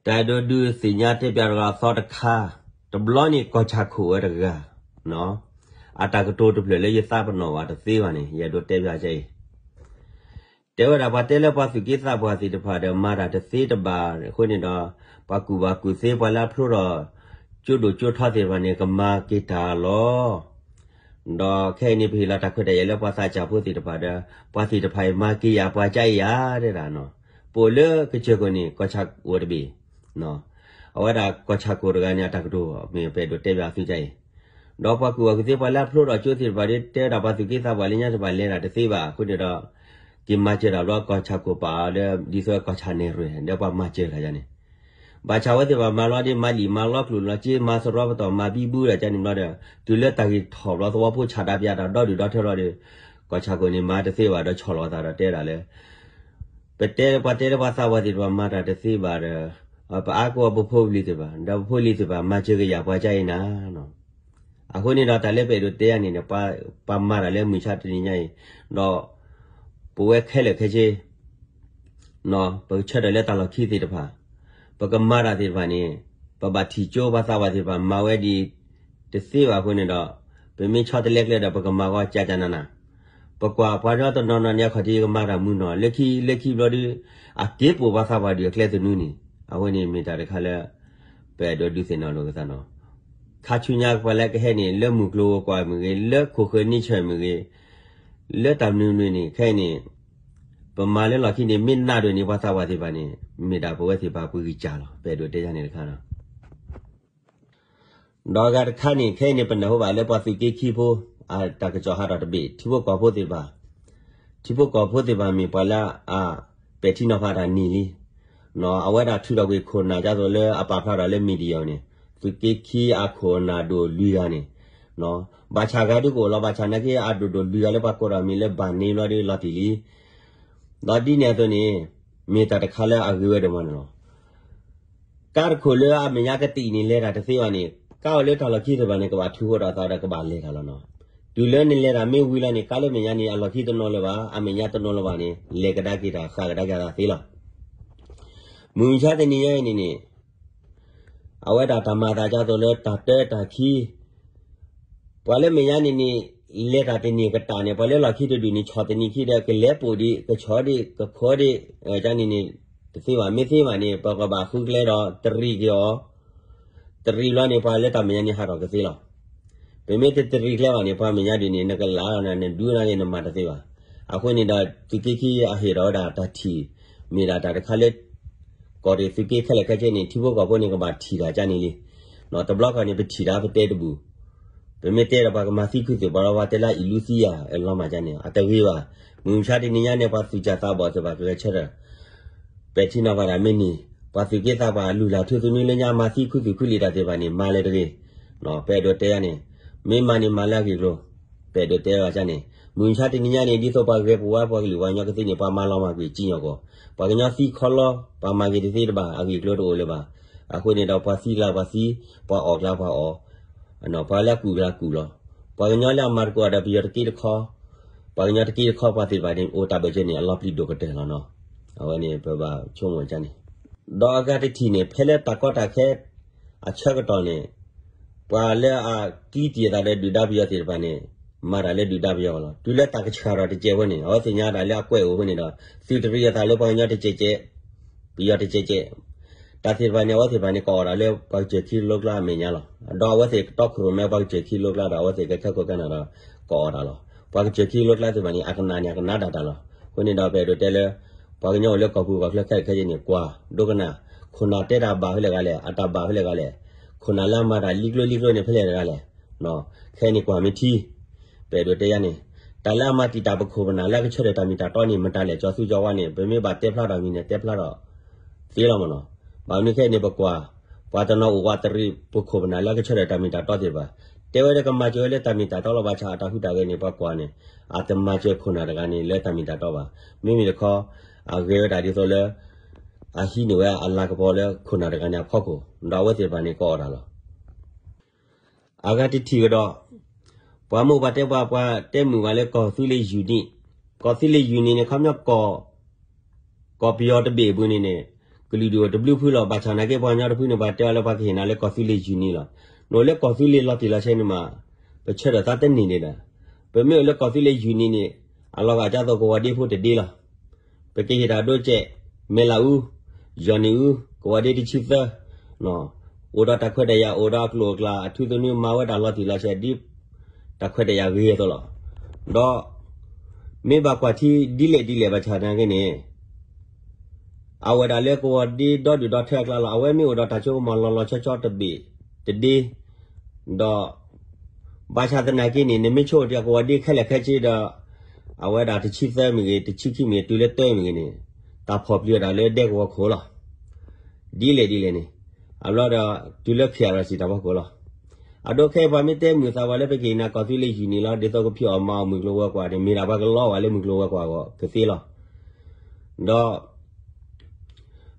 တၢ်အဲၣ်ဒိးဒုးသ့ၣ်ညါတဲပၠးတဂၤအသီတခါ, တဘျီန့ၣ် ကီၢ်ဆၣ်ခိၣ်ဝဲတဂၤ, အတၢ်ကတိၤတဖျၢၣ်လၢယသးပနီၣ်ဘၣ်တသ့ဘၣ်န့ၣ် ယအဲၣ်ဒိးတဲပၠးကအံၤ, တဲဝဲဒၣ်ပှၤတဲလၢပှၤသူၣ်က့သးပှၢ်သ့ၣ်တဖၣ်ဒီး မၤတၢ်တသ့တဘၣ်အဃိန့ၣ်ဒီး, ပှၤကူၣ်ဘၣ်ကူၣ်သ့ ပှၤလၢအဖျိထီၣ် ကၠိဒိၣ်ကၠိထီသ့ၣ်တဖၣ်န့ၣ် ကမၤက့ၤတၢ်လီၤ. ဒီးခဲအံၤန့ၣ် ပဟ့ၣ်လီၤတၢ်ခွဲးတၢ်ယာ်လၢပှၤသးစၢ်ဖိသ့ၣ်တဖၣ်ဒီး ပှၤသ့ၣ်တဖၣ်အံၤမၤက့ၤယၤ ပှၤကၠါအံၤယၤ တဲဒၣ်နီၤ. ပအိၣ်လၢကစၢၢ်ခိၣ်န့ၣ် ကီၢ်ဆၣ်အိၣ်ဝဲတဘ့ၣ်, အဝဲဒၣ်ကီၢ်ဆၣ်ခိၣ်တဂၤန့ၣ် အတၢ်ကတိၤမ့ၢ်ပအဲၣ်ဒိးတဲပၠးသုကအံၤ, ဒီးပှၤကူၣ်ဘၣ်ကူၣ်သ့ ပှၤလၢအဖျိထီၣ်ကၠိသ့ၣ်တဖၣ်ဒီး တဲဝဲဒၣ်ပှၤသူၣ်က့သးပှၢ်လၢညါသ့ၣ်တဖၣ် လဲၤတၢ်တသ့ဘၣ်အဃိန့ၣ်ဒီး, က့ၤမၤစၢၤတၢ်ဘျီ ကီၢ်ဆၣ်ခိၣ်ပာ်အီၤလၢ ဒ်သိးကီၢ်ဆၣ်နဲၣ်ရွဲၣ် ဒီးပှၤမၤစၢၤတၢ်ယါန့ၣ် ဘၣ်ဆၣ်ဝဲသ့ၣ်တဖၣ်မၤလီၤဒီး မၤလံာ်မၤလီကျိာ်လီၤက့ မၤစရီပတီၢ် မၤဘံဘူဒၣ်ကန့ၣ်ဘျီဒီး, တုၤလၢတၢ်ဂ့ၢ်ထီၣ်ဘျီ သဝီဖိဆန္ဒပြတၢ်ဒီဒုၣ်ဒီထၢလီၤဒီး, ကီၢ်ဆၣ်ခိၣ်န့ၣ် မၤတသ့ဘၣ်ဒီး ဆီၣ်လီၤအသးဒီးတဲဒၣ်လၢ ပတဲပှၤတဲလၢပှၤသးပှၢ်သ့ၣ်တဖၣ်မၤတၢ်တသ့ဘၣ်ဒီး, ပအါကီၢ်ပဖိပလံၤသ့ၣ်တဖၣ် ဒီးပဖိပလံၤသ့ၣ်တဖၣ် မၤစၢၤက့ၤယၤ ပှၤကၠါအံၤနၤ အဃိန့ၣ်ဒီး တၢ်လၢပအဲၣ်ဒိးတဲယါန့ၣ်န့ၣ် ပှၤမၤတၢ်လၢမုၢ်ဆါတနံၤညါအံၤ, ဒီး ပဝဲခဲလၢာ်ခဲဆ့ ပကဆၢထၢၣ်လၢတၢ်လီၢ်ခံသ့ၣ်တဖၣ်, ပကမၤတၢ်သ့ၣ်တဖၣ်န့ၣ်, ပဘၣ်ထံၣ်ကၠိ ပှၤသးပှၢ်သ့ၣ်တဖၣ် မၤဝဲဒ် တသ့ဘၣ်အဃိန့ၣ်ဒီး, ပမ့ၢ်ဆီတလဲကျဲဒီး ပကမၤဂီၤကၠးကၠးနးနး, ပကွၢ်ပှၤကညီတနီၤနီၤန့ၣ် အခီၣ်ထံးကမၤတၢ်မုၢ်နီၢ် လၢခံလၢခံဘျီဒီး, အက့ၤပိာ်ပှၤသးပှၢ်ဒုၣ်အကျဲသနူန့ၣ်, အဝဲန့ၣ်မ့ၢ်တၢ်တခါလၢ ပအဲၣ်ဒိးဒုးသ့ၣ်နီၣ်လိာ်ပသးနီၤ. ခါဆူညါပှၤလၢကဟဲန့ၣ် လၢမုၢ်ကျိၤဝဲၤကွာ်မ့ၢ်ဂ့ၤ, လၢခိၣ်ဃၢၤနံၣ်ဆၢၣ်မ့ၢ်ဂ့ၤ, လၢတၢ်မနုၤမနုၤန့ၣ် ခဲအံၤန့ၣ် ပမၤလၢလီၢ်ခံန့ၣ် မ့ၢ်နးဒိၣ်န့ၣ် ပှၤသးပှၢ်သ့ၣ်တဖၣ်န့ၣ် မ့ၢ်ဒၣ်ပဝဲသ့ၣ်တဖၣ်ပဂံၢ်စၢ်လီၤ. ပအဲၣ်ဒိးတဲယါန့ၣ်တခါလီၤ. ဒီးအဂၤတခါန့ၣ် ခဲအံၤန့ၣ် ပနၢ်ဟူဘၣ်လၢပှၤသုးက့ခံဖိ အတၢ်ကစီၣ်ဟးထီၣ်တဘ့ၣ် ထံဖိကီၢ်ဖိသ့ၣ်တဖၣ်, ထံဖိကီၢ်ဖိသ့ၣ်တဖၣ်မ့ၢ်ပှၤလၢအပဲာ်ထံနီၤဖးတၢ်နံၣ်လံ, အဝဲဒၣ်ထုးထီၣ်ကွံာ်ခိၣ်နၢ်ဒ်သိးလၢအပာ်ဖျါထီၣ်လၢ media န့ၣ်, သုးက့ခံအခိၣ်နၢ်ဒိၣ်လွံၢ်ဂၤန့ၣ်, ဘၣ်ဆၣ်ဂၤဒုးကအိၣ်လီၤ ဘၣ်ဆၣ်နာ်က့အဒိၣ်ဒိၣ်လွံၢ်ဂၤလၢပှၤကိးထီၣ်မံၤလၢ ဘၣ်န့ၢ်ဘျီဒီးလီၤတံၢ်လံ. ဒီးဒ်န့ၣ်အသိးန့ၣ် မ့ၢ်တၢ်တခါလၢအဂ့ၤဝဲဒိၣ်မးန့ၣ်လီၤ. ကါတခိၣ်လၢအမဲာ်ညါကတံာ်န့ၣ် လဲၤတၢ်တသ့ဘၣ်န့ၣ်, ကါအိၣ်လၢတၢ်လီၢ်ခံသ့ၣ်တဖၣ်န့ၣ် ကဘၣ်ထုးဃီဒီးသးဒီးကဘၣ်လဲၤတၢ်လီၤနီၤ. တုၤလၢနလဲၤတၢ်မ့ၢ်ဝံၤလီၤန့ၣ် ကါလၢမဲာ်ညါန့ၣ် အလီၢ်ခံတနီၤလၢၤဘၣ် အမဲာ်ညါတနီၤလၢၤဘၣ်န့ၣ် လဲၤကဒါက့ၤတၢ်ဃးကဒါက့ၤသးသ့လီၤ. မုၢ်မဆါတနံၤညါအံၤန့ၣ်န့ၣ် အဝဲဒၣ်တၢ်မၤအသးဒ်သိးလၢတၢ်တၢတၢ်ခံ ပှၤလၢမဲာ်ညါန့ၣ်န့ၣ် လဲၤတၢ်တန့ၢ်ကတၢၢ်န့ၣ် ပှၤလၢလီၢ်ခံတဒူၣ်န့ၣ် ဆီၣ်သနံးခံဒီး ကလဲၤပိာ်ဒံး ကဆီၣ်ဒံး ကခိးဒံး န့ၣ်န့ၣ် တသ့ဘၣ် မ့ၢ်သ့ဘၣ်န့ၣ် ပကဘၣ်ဃုကျဲဒီးတရံးက့ၤအီၤ, တရံးဘျီန့ၣ် ပှၤလၢတၢ်မဲာ်ညါန့ၣ်ဟးထီၣ်ကသ့လီၤ. ပမ့ၢ်တတရံးကျဲဘၣ်န့ၣ် ပှၤမဲာ်ညါဒ်န့ၣ် နကလၢ်နဒူနက့ၤနမၤတသ့ဘၣ်. အဃိန့ၣ်ဒီး သုးက့ခံအဟ့ၣ်ထီၣ်ဝဲဒၣ်တၢ်ထံၣ် မ့ၢ်ဒၣ်တၢ်တခါလၢ ကီၢ်ရ့ၣ်သုးက့ခဲလၢာ်ခဲဆ့န့ၣ် ထံဖိကီၢ်ဖိန့ၣ် ကဘၣ်ထံၣ်တၢ်ကန့ၣ်လံ. တဘျီခီန့ၣ် ပထံၣ်တၢ်ပတဲတဘူၣ်, ပမ့ၢ်တဲဒီးပှၤကမၤသံခုသူၣ်ပှၤဒီး ပှၤတဲလၢအံၣ်လူသံယၤအလီၤမၢ်ကန့ၣ် အတဂ့ၤဘၣ်. မုၢ်မဆါတနံၤညါန့ၣ် ပှၤသူၣ်စၢ်သးဘီၣ်သ့ၣ်တဖၣ်ကဂဲၤဆၢထၢၣ် ပဲာ်ထံနီၤဖးတၢ်မ့ၢ်န့ၣ်, ပှၤသူၣ်က့သးပှၢ်အလုၢ်လၢ်ထူသနူလၢညါမၤသံခုသူၣ်ခုလံာ်တၢ်သ့ၣ်တဖၣ်န့ၣ် မၤလၢၤတဂ့ၤ. ပအဲၣ်ဒိးတဲယါန့ၣ်, မ့ၢ်မၤန့ၣ်မၤလၢအဂ့ၢ်အကျိၤ, ပအဲၣ်ဒိးတဲဘၣ်ကန့ၣ်, မုၢ်မဆါတနံၤညါန့ၣ် ဒ်သိးပှၤဂဲၤပဝဲပှၤကလုာ်ပှၤကညီကသ့န့ၣ် ပှၤမၤလီၤမၢ်ကွံာ်စံၣ်ညီၣ်ကွီၢ်, ပှၤကညီသံခီလီ ပှၤမၤဂ့ၤတသ့တဘၣ် အဂ့ၢ်အကျိၤတအိၣ်လၢၤဘၣ်. အဃိန့ၣ်ဒီး ပှၤသံကျါပှၤသံ, ပှၤအီၣ်ကျါပှၤအီၣ်, ပှၤလၢအကူၣ်ကျါကူၣ်လီၤ. ပှၤကညီလၢအမၤသကိးဒီးပယီၤတက့တခီ, ပှၤကညီတက့တခီပှၤသ့ၣ်တဖၣ်န့ၣ် အိၣ်တၢ်ဘၢၣ်စၢၤန့ၣ် အလီၤပျံၤဒိၣ်ကတၢၢ်လီၤနီၤ. အဝဲန့ၣ် ပဘၣ်ဆိကမိၣ်ကန့ၣ်, ဒီးအဂၤတထံၣ်န့ၣ် ဖဲလၢတၢ်ကီတၢ်ခဲ အဆၢကတီၢ်န့ၣ် ပှၤလၢအကျံတံၢ်အသးဒီးဒုၣ်ဒါပယီၤသ့ၣ်တဖၣ်န့ၣ် မၤတၢ်လၢဒုၣ်ဒါပယီၤလီၤ. တုၤလၢတၢ်ကဆှၣ်ထီၣ်တစဲးဖိန့ၣ် အဝဲသ့ၣ်ညါတၢ်လၢအကွဲးအိၣ်အဃိန့ၣ်ဒီး သုးတရံးအသးလၢပှၤကညီတစဲးစဲး, ပယီၤတစဲးစဲး, တၢ်သ့ၣ်တဖၣ်န့ၣ် အဝဲသ့ၣ်တဖၣ်န့ၣ် ကအီၣ်တၢ်လၢပှၤကစၢၢ်ခံလိကျါအမဲာ်ညါလီၤ. ဒီးအဝဲသ့ၣ်ကတီခိၣ်ရိၣ်မဲပှၤကစၢၢ်ခံလိကျါဒီး အဝဲသ့ၣ်ကခဲခိၣ်ကနၣ်ဒီး ကအီၣ်တၢ်လီၤ. ပှၤကစၢၢ်ခံလိကျါသ့ၣ်တဖၣ်န့ၣ် အကနၣ်န့ၣ် အကနၣ်ဒၣ်တၢ်လီၤ. အဃိန့ၣ်ဒီး ပအဲၣ်ဒိးတဲလၢ ပှၤကညီအိၣ်လၢကီၢ်ပူၤကီၢ်ချၢခဲလၢာ်ခဲဆ့န့ၣ် ကွၢ်ဒိကနၣ်, ခိၣ်နၢ်တဲတၢ်ဘၣ်ဖဲလဲၣ်ဂၤလဲၣ်, အတၢ်ဘၣ်ဖဲလဲၣ်ဂၤလဲၣ်, ခိၣ်နၢ်လၢအမၤတၢ်လံကျိလံကျိန့ၣ် ဖဲလဲၣ်တဂၤလဲၣ်. ခဲအံၤန့ၣ်ကွၢ်မ့ၢ်ထံ, ပအဲၣ်ဒိးတဲယါန့ၣ်, တၢ်လၢအမၤတံာ်တာ်ပခိၣ်ပနၢ်လၢအကဆၢထၢၣ်တၢ်မ့ၢ်တၢ်တီန့ၣ် မတၤလဲၣ်, ကၠီၤသူကၠီၤဝါန့ၣ် ပမ့ၢ်ဘၣ်တဲဖျါထီၣ်မံၤန့ၣ် တဲဖျါထီၣ်သ့လီၤမ့ၢ်နီၤ. ဘၣ်မနုၤခဲအံၤန့ၣ် ပကွၢ်, ပှၤတနီၤအိၣ်ဝးတရံးပခိၣ်ပနၢ်လၢအကဆၢထၢၣ်တၢ်မ့ၢ်တၢ်တီသ့ၣ်တဖၣ်, တဲဝဲဒၣ်ကမၤစၢၤဝဲလၢတၢ်မ့ၢ်တၢ်တီလီၤ. ဘၣ်ဆၣ်အတၢ်ဟူးတၢ်ဂဲၤန့ၣ် ပှၤကွၢ်န့ၣ် အတမၤစၢၤခိၣ်နၢ်တဂၤန့ၣ်လၢတၢ်မ့ၢ်တၢ်တီဘၣ်. မ့မ့ၢ်တခီ အဂဲၤဝဲဒၣ်ဒ်သိးလၢ အဟံးန့ၢ်ဝဲအလၤကပီၤလၢခိၣ်နၢ်တဂၤန့ၣ်အဖီခိၣ်, ဒီးအဝဲသ့ၣ်တဖၣ်န့ၣ် ကအီၣ်တၢ်လီၤ. အဂၤတထံၣ်ကဒီး, ပှၤမိၢ်ပှၤတဲပှၤ ပှၤတဲမုာ်ဝဲလၢကီၢ်သူလ့ၤယူၤနံၣ်, ကီၢ်သူလ့ၤယူၤနံၣ်န့ၣ် ခီပညီ ကီၢ်ပယီၤတဘ့ၣ်အပူၤန့ၣ်န့ၣ် ကလုာ်ဒူၣ်အိၣ်တဘျုးဖုလီၤ. ဘၣ်ဆၣ်သနာ်က့ ပှၤကညီတဖုန့ၣ် ပှၤတဲအီၤလၢပှၤကဟ့ၣ်နၤလၢကီၢ်သူလ့ၤယူၤနံၤလီၤ. နအိၣ်လၢကီၢ်သူလ့ၤလီၤတံၢ်လီၤဆဲးန့ၣ်မး ပဆၢထၢၣ်သးတန့ၢ်န့ၣ်ဒီး ပမ့ၢ်အိၣ်လၢကီၢ်သူလ့ၤယူၤနံၤန့ၣ် အလီၤဂာ်ဒ်သိးကဝီၤဒ့ဖိတဒ့လီၤ. ပကဟ့ၣ်တၢ်ဒိကဲး မဲၢ်လးအူ, ယီၢ်နံၣ်အူ, ကဝီၤဒ့တဆံသၢ အိၣ်ဒီးတၢ်ခွဲးတၢ်ယာ် အိၣ်ဒီးအကျိၤအကျဲ အထူသနူမၤဝဲဒၣ်လီၤတံၢ်လီၤဆဲး ဒ်တၢ်ခွဲးတၢ်ယာ်ဂ့ၤအသိးလီၤ. ဒီး မ့ၢ်ဘၣ်ကွၢ်ထံဒ်လဲၣ်ဒ်လဲၣ်ဘၣ်ဆၣ်သနာ်က့န့ၣ် အဝဲဒၣ်လၢကဝီၤဒ့ဒီဒူၣ်ဒီထၢအကျါလီၤ. အဝဲမ့ၢ်အိၣ်ဒီးတၢ်ဆိကမိၣ်လီၤလီၤဆီဆီတဘ့ၣ်တဒ့ ဒီး ဘၣ်ဆၣ်သနာ်က့န့ၣ် နမ့ၢ်ဆိကမိၣ်ကဝီၤဒ့ခဲလၢာ်ခဲဆ့ဒီး အဝဲဒၣ်တဆံသၢမ့ၢ်ဂ့ၤ တဆံခံမ့ၢ်ဂ့ၤ တုၤလၢတၢမ့ၢ်ဂ့ၤန့ၣ် တၢ်ဖီၣ်ပျံၤဝဲဒၣ်လၢဒဲကဝီၤခိၣ်လီၤ. ဒ်လဲၣ်ဒ်လဲၣ်န့ၣ် အဘျီဒီး တုၤလၢ ခ့ၣ်အဲၣ်စံၣ် တၢ်ဖီခိၣ်လီၤ. အဒိခဲအံၤပှၤမ့ၢ်တဲမုာ်သးဝဲလၢပကဟ့ၣ်နၤကီၢ်သူလ့ၤယူၤနံၤလီၤ ဒ်သိးကဖံးအီၣ်မၤအီၣ်မုၢ်ကျိၤဝဲၤကွာ်န့ၣ် မ့ၢ်ဒၣ်ပှၤကလီဝဲလၢမုၢ်ကျိၤဝဲၤကွာ်အဂီၢ်ကသ့လီၤ.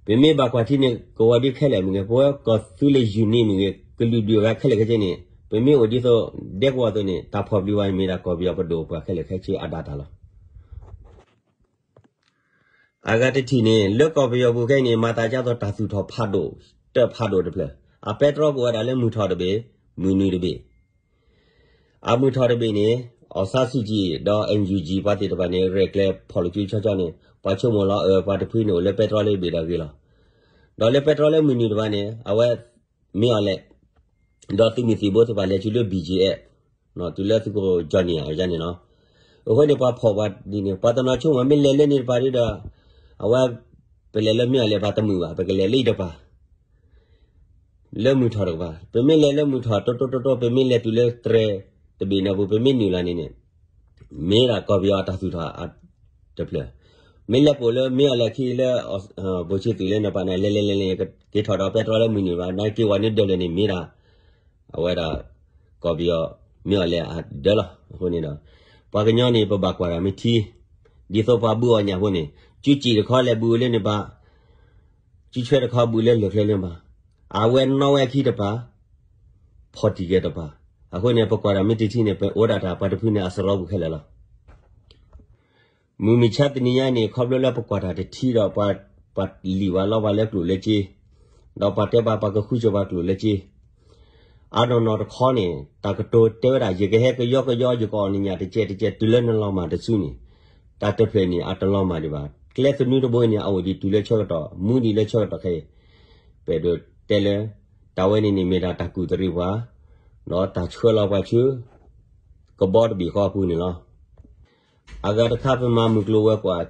ဒီး ပမ့ၢ်ဘၣ်ကွၢ်ထံန့ၣ် ကဝီၤဒ့ခဲလၢာ်မ့ၢ်ဂ့ၤ ပဝဲကီၢ်သူလ့ၤယူၤနံၤမ့ၢ်ဂ့ၤ ကလုာ်ဒူၣ်အဂၤခဲလၢာ်ခဲဆ့န့ၣ် ပမ့ၢ်အိၣ်ဒ်သိးဒဲကဝီၤအသိးန့ၣ် တၢ်ဖီၣ်ပျံၤဝဲမ့ၢ်ဒၣ် ကီၢ်ပယီၤပဒိၣ်ပှၤခဲလၢာ်ခဲဆ့အဒၣ်တၢ်လီၤ. အဂၤတထံၣ်န့ၣ် လၢကီၢ်ပယီၤပူၤခဲအံၤန့ၣ် မၤသးဒ်သိးတၢ်သူၣ်ထီၣ်ဖးဒိၣ် တၢ်ဖးဒိၣ်တဖျၢၣ် အပဲတြီကအိၣ်ဝဲဒၣ်လၢမုၢ်ထီၣ်တဘ့ၣ် မုၢ်နုာ်တဘ့ၣ် အမုၢ်ထီၣ်တဘ့ၣ်န့ၣ် အောင်ဆန်းစုကြည် ဒီး NUG ပှၤသ့ၣ်တဖၣ်န့ၣ် ရဲၣ်ကျဲၤဖီၣ်လိာ်စုဆီဆီန့ၣ် ပှၤဆိကမိၣ်လီၤ အၢ ပှၤတဖုန့ၣ်အိၣ်လၢပဲတြီလၢဘ့ၣ်ဒီးဂ့ၤလီၤ. ဒီးလၢပဲတြီလၢမုၢ်နုာ်တဖၣ်န့ၣ် အဝဲ မ့ၢ်အီၤလဲၣ် ဒီးသုးမုၢ်သံၣ်ဘိသ့ၣ်တဖၣ်လဲၤဆူလၢ ဘီၣ်ကၠ့ၣ်အဲး တုၤလၢသုးခိၣ်ကၠီၣ်နံၣ်အယါန့ၣ်လီၤ. အဃိန့ၣ် ပှၤဖီၣ်ပှၤဒ်န့ၣ် ပှၤတနီၤဆိကမိၣ် မ့ၢ်လဲၤလၢန့ၣ်တပၤဒီး အဝဲ ပလဲၤလၢမ့ၢ်အီၤလဲၣ် ပှၤတမုာ်ဘၣ် ပကလဲၤလၢအံၤတပၤ လၢမုၢ်ထီၣ်တကပၤ ပမ့ၢ်လဲၤလၢမုၢ်ထီၣ် တိတိတိတိ ပမ့ၢ်လဲၤတုၤလၢတြဲၤတဘ့ၣ်န့ၣ်ပူၤ ပမ့ၢ်နုာ်လီၤန့ၣ်န့ၣ် မ့ၢ်ဒၣ်ကီၢ်ပယီၤအတၢ်သူၣ်ထီၣ်တဖျၢၣ် မ့ၢ်လဲၤပိာ်လၢမ့ၢ်အီၤလဲၣ်ခံလၢ ဘိၣ်ဆံသူးလၢန့ၣ်ပၤန့ၣ် လဲၤလဲၤလဲၤလဲၤ က့ၤထီၣ်ဒီးပဲတြီလၢမုၢ်နုာ်ဘၣ် နာ်က့ၤဝဲန့ၣ်ဒၢးလဲၣ်န့ၣ် မ့ၢ်ဒၣ် အဝဲဒၣ် ကီၢ်ပယီၤမ့ၢ်အီၤလဲၣ်အဒၢးလီၤ. အဃိန့ၣ်ဒီး ပှၤကညီန့ၣ် ပဘၣ်ကွၢ်တၢ်မ့ၢ်ထံ ဒ်သိးပှၤဘုးအီၣ်ညၣ်ဖိန့ၣ် ကၠူကၠံၣ်တခီလဲၤဘုးလၢန့ၣ်ပၤ ကၠူဆွဲတခီဘုးလၢလၢၢ်ကျဲလၢပၤ အဝဲနီၣ်ဝဲခံတပၤ ဖီၣ်တံၢ်က့ၤတပၤ အဃိန့ၣ် ပကွၢ်တၢ်မ့ၢ်တထံန့ၣ် ပအိၣ်ဒၣ်တၢ်ပှၤတဖုန့ၣ်အစရီပူၤခဲလၢာ်လီၤ. မုၢ်မဆါတနံၤညါန့ၣ် ခီဖျိလၢပကွၢ်တၢ်တထံဒီး ပှၤလံၣ်ဝဲလီၤပှၤလၢကျိၣ်လၢစ့ ဒီးပှၤတဲပှၤ ပှၤကဃုစၢၤပှၤကျိၣ်လၢစ့ အနီၢ်နီၢ်တခီန့ၣ် တၢ်ကတိၤတဲဝဲဒၣ် ယကဟဲကယီကယီ ယကအီၣ်နညၣ်တကဲးတကဲး တုၤလၢနလီၤမၢ်တစုန့ၣ် တၢ်တဖျၢၣ်န့ၣ် အတလီၤမၢ်ဒံးဘၣ်. ကျဲသနူတဘိန့ၣ် အအိၣ်ဒံးတုၤလၢဆၢကတီၢ် မူဒံးလၢဆၢကတီၢ်ခဲအံၤ ပအဲၣ်ဒိးတဲလၢ တၢ်ဝဲန့ၣ်န့ၣ် မ့ၢ်ဒၣ်တၢ်ကူၣ်သရံးပှၤ ဒီးတၢ်ဆှၢလီၤပှၤဆူ ကဘီတဘ့ၣ်ဃီအပူၤန့ၣ်လီၤ. အဂၤတခါ ပမၤမုၢ်ကျိၤဝဲၤကွာ်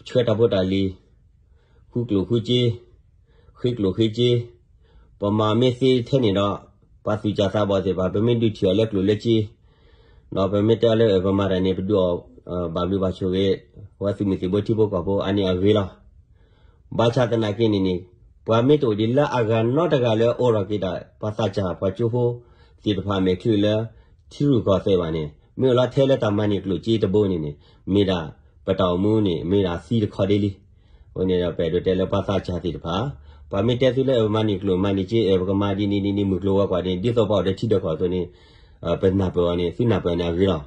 ဆှၢတၢ်ဖိတၢ်လံၤ ဃုကျိၣ်ဃုစ့ ဃ့ကျိၣ်ဃ့စ့ ပမၤမ့ၢ်သ့ထဲန့ၣ်ဒီး ပှၤသူၣ်စၢ်သးဘီၣ်သ့ၣ်တဖၣ် ပမ့ၢ်ဒုးထံၣ်အီၤလၢကျိၣ်လၢစ့ ဒီးပမ့ၢ်တဲအီၤလၢ ပမၤတၢ်န့ၣ် ပဒုးအီၤ ဘၣ်ဘျုးဘၣ်ဆိၣ်ဂ့ၤ အဝဲသုးမုၢ်သံၣ်ဘိထံဖိကီၢ်ဖိ အါန့ၢ်အဂ့ၤလီၤ. ဘၣ်ဆၣ်သနာ်က့န့ၣ်န့ၣ် ပှၤမ့ၢ်တအိၣ်ဒံးလၢအဂၤနီတဂၤလၢအိၣ်ထီၣ်က့ၤဒၣ် ပှၤသးစၢ်ပှၤကၠိဖိသ့ၣ်တဖၣ်အမဲာ်ချံလၢ ထံရူၢ်ကီၢ်သဲးဘၣ်န့ၣ် မ့ၢ်အိၣ်လီၤထဲလၢတၢ်မၤန့ၢ်ကျိၣ်စ့တဘိန့ၣ်န့ၣ် မ့ၢ်ဒၣ်ပတၢ်အိၣ်မူန့ၣ် မ့ၢ်ဒၣ်သံတခီဒ့လံ. အဃိန့ၣ်ဒီး ပအဲၣ်ဒိးတဲလၢပှၤသးစၢ်သ့ၣ်တဖၣ် ပှၤမ့ၢ်တဲသုလၢ ပမၤန့ၢ်ကျိၣ်မၤန့ၢ်စ့ ပကမၤဒ်န့ၣ်ဒ်န့ၣ် မုၢ်ကျိၤဝဲၤကွာ်န့ၣ် ဒ်သိးပှၤအိၣ်ဒီးထံဒီးကီၢ်အသိးန့ၣ် ပနၢ်ပၢၢ်အီၤန့ၣ် သုနၢ်ပၢၢ်န့ၣ်အဂ့ၤလီၤ.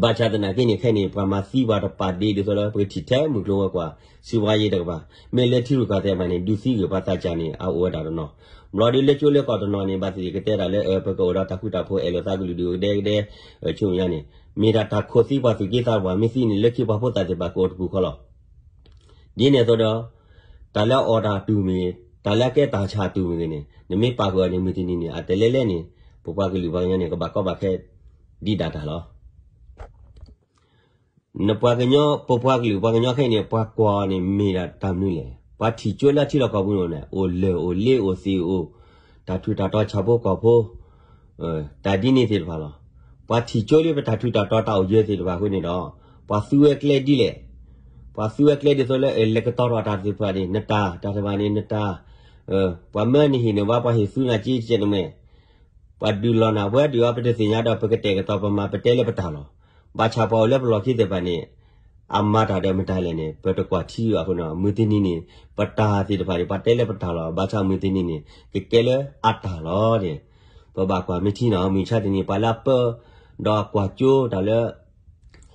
ဘၣ်ဆၣ်သနာ်က့န့ၣ် ခဲအံၤန့ၣ် ပှၤမၤသံပှၤတပာ်ဒ့ဒ်သိးလၢ ပကထံၣ်ထဲမုၢ်ကျိၤဝဲၤကွာ် စီးပွားရေးတကပၤ မ့ၢ်လၢထံရူၢ်ကီၢ်သဲးဘၣ်န့ၣ် ဒုးသံကွံာ်ပှၤသးစၢ်န့ၣ် အအိၣ်ဝဲဒၣ်တနီၤ ဘျီဒ်လၢကၠိလၢကီၢ်တနီၤန့ၣ် ဘၣ်သ့ၣ်ကတဲဒၣ်လၢ ပကအိၣ်ဒီးတၢ်ဃူတၢ်ဖိး အဲၣ်လိာ်သးကလုာ်ဒူၣ်ကဒဲကဒဲ ဆိညါန့ၣ် မ့ၢ်ဒၣ်တၢ်ခိးသံပှၤသူၣ်က့သးပှၢ် မ့ၢ်သံန့ၣ် လၢခံပှၤဖိသၣ်သ့ၣ်တဖၣ်ကအိၣ်တပူၤဃီလီၤ. ဒ်န့ၣ်အသိးဒီး တၢ်လၢအအီၣ်တၢ်တူၢ်မ့ၢ်ဂ့ၤ တၢ်လၢအကဲတၢ်ဆၣ်တူၢ်မ့ၢ်ဂ့ၤန့ၣ် နမ့ၢ်ပာ်ဃုာ်အီၤန့ၣ် မုၢ်တနံၤန့ၣ် အတဲလဲၣ်လဲၣ်န့ၣ် ပပှၤကလုာ်ပှၤကညီန့ၣ် ကဘၣ်ကီဘၣ်ခဲဒံးဒၣ်တၢ်လီၤ. နပှၤကညီ ပပှၤကလုာ်ပှၤကညီခဲအံၤန့ၣ် ပှၤကွၢ်အီၤန့ၣ် မ့ၢ်ဒၣ်တၢ်မနုၤလဲၣ်. ပှၤထံၣ်ကၠိလၢထံလီၢ်ကီၢ်ပူၤန့ၣ် အိၣ်လၢၢ်အိၣ်လ့အိၣ်သ့ၣ်အိၣ် တၢ်ထူးတၢ်တီၤဆၣ်ဖိကီၢ်ဖိ တၢ်ဒ်န့ၣ်သ့ၣ်တဖၣ်လီၤ. ပှၤထံၣ်ကၠိလၢပတၢ်ထူးတၢ်တီၤတၢ်အိၣ်ယၢၤသ့ၣ်တဖၣ်အဃိန့ၣ်ဒီး ပှၤသူဝဲကျဲဒ်လဲၣ်. ပှၤသူဝဲကျဲဒ်သိးလၢ လဲၤကတီၤထီၣ်တၢ်သ့ၣ်တဖၣ်န့ၣ် နတၢ် တၢ်တဖၣ်န့ၣ် နတၢ် ပှၤမၢနဟ့ၣ်န့ၣ် ဘၣ်ပှၤဟ့ၣ်သူနၤက့တကဲးန့ၣ်မ့ၢ် ပှၤဒုးလီၤနၤ ပှၤဒုးအီၤ ပတသ့ၣ်ညါဒီး ပကတဲာ်ကတီၤ ပမၤပတဲလၢပတၢ်လီၤ. ဘၣ်ဆၣ်ပှၤအိၣ်လၢပလီၢ်ခံသ့ၣ်တဖၣ်န့ၣ် အမၤတၢ်ဒီးမတၤလဲၣ်န့ၣ် ပတကွၢ်ထံအဃိန့ၣ် မုၢ်တနံၤန့ၣ် ပတၢ်သ့ၣ်တဖၣ်န့ၣ် ပှၤတဲလၢပတၢ်လီၤ. ဘၣ်ဆၣ်မုၢ်တနံၤန့ၣ် ကကဲလၢအတၢ်လီၤန့ၣ် ပဘၣ်ကွၢ်မ့ၢ်ထံနီၤ မုၢ်ဆါတနံၤ ပှၤလၢအပၢ ဒီးကွၢ်ကၠိတၢ်လၢ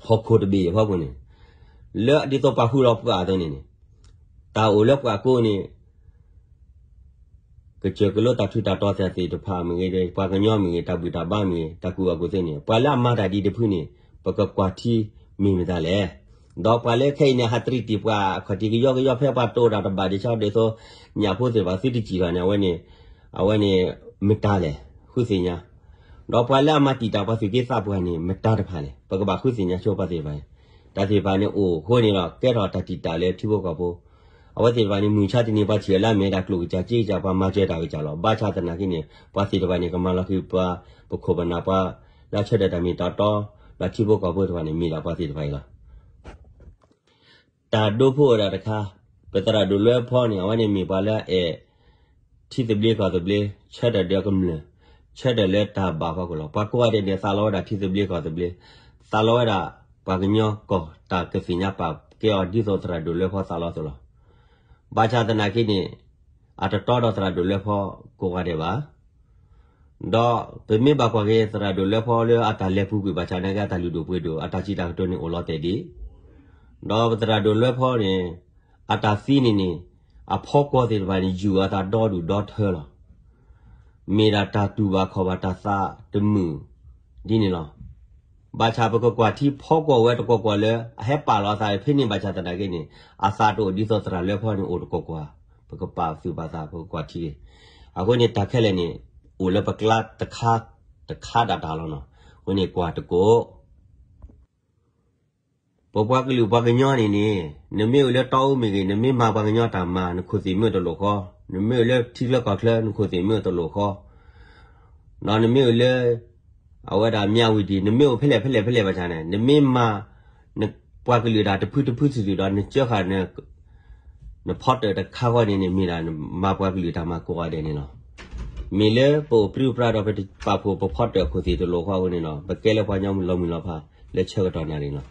ဟီၣ်ခိၣ်တဘ့ၣ်အဖီခိၣ်န့ၣ် လၢဒ်သိးပာ်ဃုာ်လီၤပှၤအသိးန့ၣ်န့ၣ် တၢ်အိၣ်လၢပှၤကိးန့ၣ် ကစၢၢ်ကလိတၢ်ထူးတၢ်တီၤသ့ၣ်တဖၣ်မ့ၢ်ဂ့ၤ, ပှၤကညီမ့ၢ်ဂ့ၤ, တၢ်ဘူၣ်တၢ်ဘါမ့ၢ်ဂ့ၤ, တၢ်ကူၣ်ဘၣ်ကူၣ်သ့န့ၣ် ပှၤလၢအမၤတၢ်ဒ်တဖုန့ၣ် ပကကွၢ်ထံမ့ၢ်မတၤလဲၣ်. ဒီးပှၤလၢခဲအံၤန့ၣ် ဟးတရံးတံၢ်ပှၤအခီၣ်ထံးကယီကယီ ဖဲပှၤတိၢ်တၢ်တဘၣ်ဒံးဆၣ်ဒ်သိး ညၣ်ဖိသ့ၣ်တဖၣ်သုတစံၣ်ထီၣ်န့ၣ် အဝဲန့ၣ် အဝဲန့ၣ် မတၤလဲၣ် ဃုသ့ၣ်ညါ. ဒီးပှၤလၢအမၤတံာ်တာ်ပှၤသူၣ်က့သးပှၢ်န့ၣ် မတၤတဖၣ်လဲၣ် ပကဘၣ်ဃုသ့ၣ်ညါဆိပှၤသ့ၣ်တဖၣ်န့ၣ်. တၢ်သ့ၣ်တဖၣ်န့ၣ်အိၣ်အဃိန့ၣ်ဒီး ကဲထီၣ်တၢ်တံာ်တာ်လၢထံဖိကီၢ်ဖိ အဝဲသ့ၣ်တဖၣ်န့ၣ် မုၢ်မဆါတနံၤပှၤထံၣ်အီၤလၢအမ့ၢ်ဝဲဒၣ်ကျိၣ်ကစၢ်စ့ကစၢ် ပှၤမၤစၢၤတၢ်ကစၢ်လီၤ. ဘၣ်ဆၣ်သနာ်က့န့ၣ် ပှၤသ့ၣ်တဖၣ်န့ၣ် ကမၤလီၤက့ၤပှၤ ပခိၣ်ပနၢ်ပှၤ လၢဆၢထၢၣ်တၢ်မ့ၢ်တၢ်တီ ဒီးထံဖိကီၢ်ဖိသ့ၣ်တဖၣ်န့ၣ် မ့ၢ်ဒၣ်ပှၤသ့ၣ်တဖၣ်အံၤလီၤ. တၢ်ဒိဖိအိၣ်ဒၣ်တခါ, ပသရၣ်ဒိၣ်လွဲဖီန့ၣ် အဝဲန့ၣ်မ့ၢ်ပှၤလၢအအဲၣ် ထံသဘျ့ကီၢ်သဘျ့ ဆၢထၢၣ်ဒီးကမျၢၢ် ဆၢထၢၣ်လၢတၢ်ဘၣ်ဃီကလီၤ. ပှၤကိးဂၤဒဲးန့ၣ် သးလီဝဲဒၣ်ထံသဘျ့ကီၢ်သဘျ့, သးလီဝဲဒၣ်ပှၤကညီကီၢ်တၢ်ကသ့ၣ်ညါပာ်ကဲအီၤဒ်သိးသရၣ်ဒိၣ်လွဲဖီသးလီသိးလီၤ. ဘၣ်ဆၣ်သနာ်က့န့ၣ် အတတီဒီးသရၣ်ဒိၣ်လွဲဖီကိးဂၤဒဲးဘၣ်. ဒီးပမ့ၢ်ဘၣ်ကွၢ်က့ၤသရၣ်ဒိၣ်လွဲဖီလၢအတၢ်လဲၤပူၤကွံာ်ဘၣ်ဆၣ်နာ်က့ အတၢ်လုၢ်ဒိၣ်ပှ့ၤဒိၣ် အတၢ်စံးတၢ်ကတိၤန့ၣ်အိၣ်လီၤတဲာ်ဒံး. ဒီးပသရၣ်ဒိၣ်လွဲဖီန့ၣ် အတၢ်သံန့ၣ်န့ၣ် အဖီကွီၤသ့ၣ်တဖၣ်န့ၣ် ယူၢ်အသးဒီဒူၣ်ဒီထၢလီၤ. မ့ၢ်ဒၣ်တၢ်တူၢ်ဘၣ်ခီၣ်ဘၣ်တၢ်သးတမုာ်ဒ်န့ၣ်လီၤ. ဘၣ်ဆၣ်ပကကွၢ်ထံဖီကွီၤဝဲတကွီၢ်ကွီၢ်လၢ အဟဲပာ်လီၤအသးဖဲန့ၣ်ဘၣ်ဆၣ်သနာ်က့န့ၣ် အသးတအိၣ်ဒ်သိးသရၣ်လွဲဖီန့ၣ်အိၣ်တကွီၢ်ကွီၢ်, ပကပာ်သူၣ်ပာ်သး ပကကွၢ်ထံက့ၤ. အဃိန့ၣ်တၢ်ခဲလၢာ်န့ၣ် အိၣ်လၢပကျါတခါ တခါဒၣ်တၢ်လီၤနီၤ. အဃိန့ၣ်ကွၢ်တကိး ပပှၤကလုာ်ပှၤကညီန့ၣ်န့ၣ် နမ့ၢ်အိၣ်လၢတီအူမ့ၢ်ဂ့ၤ, နမ့ၢ်မၤပှၤကညီတၢ်မၤ နခိၣ်သ့ၣ်မ့ၢ်တလိာ်ဃီ, နမ့ၢ်အိၣ်လၢထံချၢကီၢ်ချၢ နခိၣ်သ့ၣ်မ့ၢ်တလိာ်ဃီ, ဒီးနမ့ၢ်အိၣ်လၢ အဝဲဒၣ်မၠၣ်ဝတံၣ် နမ့ၢ်အိၣ်ဖဲလဲၣ်ဖဲလဲၣ်ဖဲလဲၣ်ဘၣ်ဆၣ်န့ၣ် နမ့ၢ်မၤ နပှၤကလုာ်တၢ်တဖုတဖုစုာ်စုာ်ဒီး နကၢဃာ် နဖီတၢၣ်တခါဃီန့ၣ်န့ၣ် မ့ၢ်ဒၣ်မၤပှၤကလုာ်တၢ်မၤကိးဂၤဒဲးန့ၣ်လီၤ. မ့ၢ်လၢပအိၣ်ပြံပြါဒီးပပာ်ဖှိၣ်ပဖီတၢၣ်အခိၣ်သ့ၣ်တလိာ်ဃီအဃိန့ၣ်ဒီး ပကဲလၢပှၤကညီလီၤမုၢ်လီၤဖး လၢဆၢကတီၢ်နၣ်ရံၣ်လီၤ.